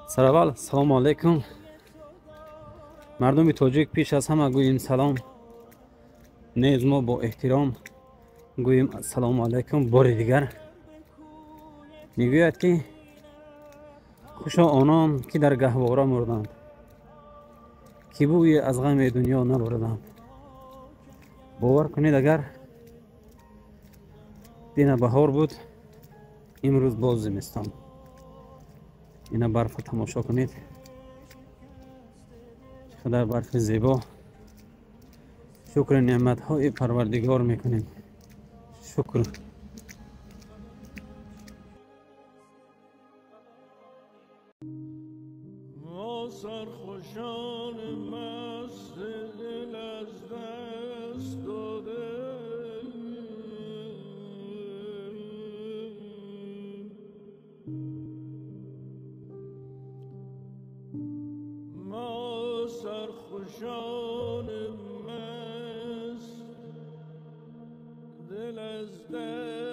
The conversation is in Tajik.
Сараввал салому алайкум. Мардуми тоҷик, пеш аз ҳама гӯем салом, низ мо бо эҳтиром гӯем ассалому алайкум. Бори дигар мегӯяд, ки хушо онон, ки дар гаҳвора мурданд, ки бӯи аз ғами дунё набурданд. Бовар кунед, агар дина баҳор буд, имрӯз боз зимистон. Ина барфа тамошо кунед, чӣ қадар барфи зебо. Шукри неъматҳои Парвардигор мекунем, шукр. ما سرخوشان مست دل از دست داده، ما سرخوشان مست دل از دست